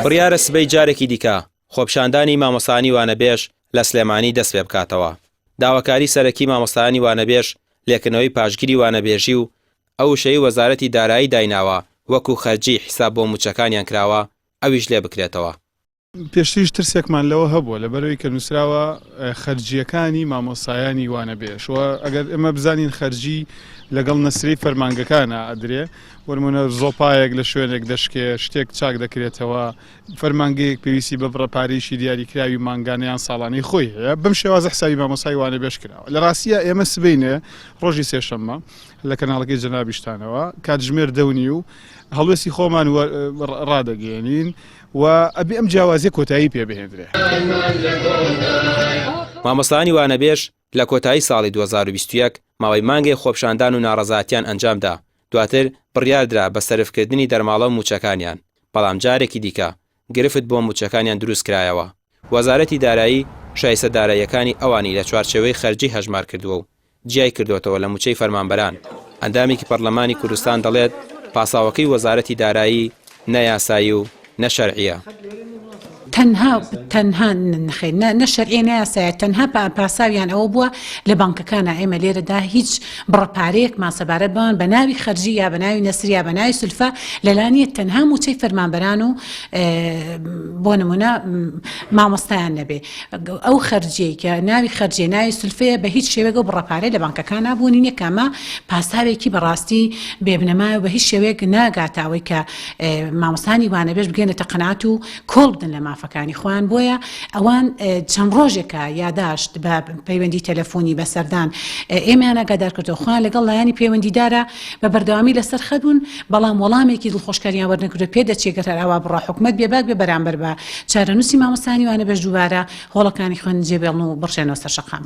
بڕیارە سبەی جارێکی دیکە خۆپیشاندانی مامۆستایانی وانەبێژ لە سلێمانی دەستپێبکاتەوە. داواکاری سەرەکی مامۆستایانی وانەبێژ لێکردنەوەی پاشگری وانەبێژی و ئەو وشەی وەزارەتی دارایی دایناوە وەکو خەرجی حیساب بۆ مووچەکانیان کراوە ئەویش لێبکرێتەوە. پێشتریش ترسێکمان لەوە هەبووە لەبەرئەوەی کە نووسراوە خەرجییەکانی مامۆستایانی وانەبێژ و ئەگەر ئێمە بزانین خەرجی لەگەڵ نەسرەی فەرمانگەکانە ئەدرێ بۆ نموونە زۆپایەک لە شوێنێک دەشکێ شتێک چاک دەکرێتەوە فەرمانگەیەک پێویستی بە بڕە پارەیەکی دیاریکراوی مانگانە یان ساڵانەی خۆی هەیە بەم شێوازە حسابی مامۆستای وانەبێژ کراوە لە ڕاستیە ئێمە سبەینێ ڕۆژی سێشەممە لە کەناڵەکەی جەنابیشتانەوە کاتژمێر دەونی و هەڵوێستی خۆمان ڕادەگەیەنین و ئەبێ ئەم جیاوازیە کۆتایی پێ بهێندرێ. مامۆستایانی وانەبێژ لە کۆتایی ساڵی 2021 ماوەی مانگێک خۆپیشاندان و ناڕەزایەتیان ئەنجامدا، دواتر بڕیاردرا بە سەرفکردنی دەرماڵە و مووچەکانیان، بەڵام جارێکی دیکە گرفت بۆ مووچەکانیان دروستکرایەوە. وەزارەتی دارایی شایستە داراییەکانی ئەوانی لە چوارچێوەی خەرجی هەژمار کردووە و جیای کردۆتەوە لە مووچەی فەرمانبەران. ئەندامێکی پەرلەمانی کوردستان دەڵێت، پاساوەکەی وەزارەتی دارایی نە یاسایی و نە شەرعییە. تەنها تەنها نەخێر نە نە شەرعیە نە یاسایە تەنها پاساویان ئەوە بووە لە بانکەکانا ئێمە لێرەدا هیچ بڕە پارەیەکمان سەبارەت بەوان بە ناوی خەرجی یا بە ناوی نەسر یا بە ناوی سولفە لەلا نییە تەنها مووچەی فەرمانبەران و بۆ نمونە مامۆستایان نەبێ ئەو خەرجیەی کە ناوی خەرجیە ناوی سولفەیە بە هیچ شێوەیەک ئەو بڕە پارەی لە بانکەکانا بوونی نییە کە ئەمە پاساوێکی بەڕاستی بێبنەمایە و بە هیچ شێوەیەک ناگاتە ئەوەی کە مامۆستانی وانەبێژ بگەنێتە قەناعەت و کۆڵ بدەن لە مافەکانی خۆیان بۆیە ئەوان چەند ڕۆژێکە یاداشت بە پەیوەندی تەلەفۆنی بە سەردان ئێمەیان ئاگادار کردەوە خۆیان لەگەڵ لایەنی پەیوەندیدارە بە بەردەوامی لەسەر خەت بوون بەڵام وەڵامێکی دڵخۆشکەریان وەرنەگرتووە پێدەچێت گەر هەر ئاوا بڕوا حکومەت بێباک بێ بەرامبەر بە چارەنووسی مامۆستایانی وانەبێژ دووبارە هۆڵەکانی خوێندن جێبێڵن و بڕژێنەوە سەر شەقام.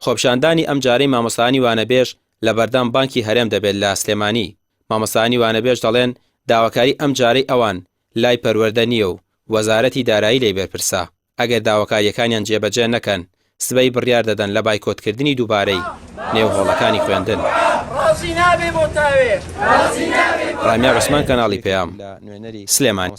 خۆپیشاندانی ئەمجارەی مامۆستایانی وانەبێژ لەبەردەم بانکی هەرێم دەبێت لە سلێمانی، مامۆستایانی وانەبێژ دەڵێن داواکاری ئەمجارەی ئەوان لای پەروەردە نییە و وەزارەتی دارایی لێی بەرپرسە، ئەگەر داواکارییەکانیان جێبەجێ نەکەن سبەی بڕیار دەدەن لە بایکۆتکردنی دووبارەی نێو هۆڵەکانی خوێندن. ڕامیار عوسمان کەناڵی پەیام، سلێمانی.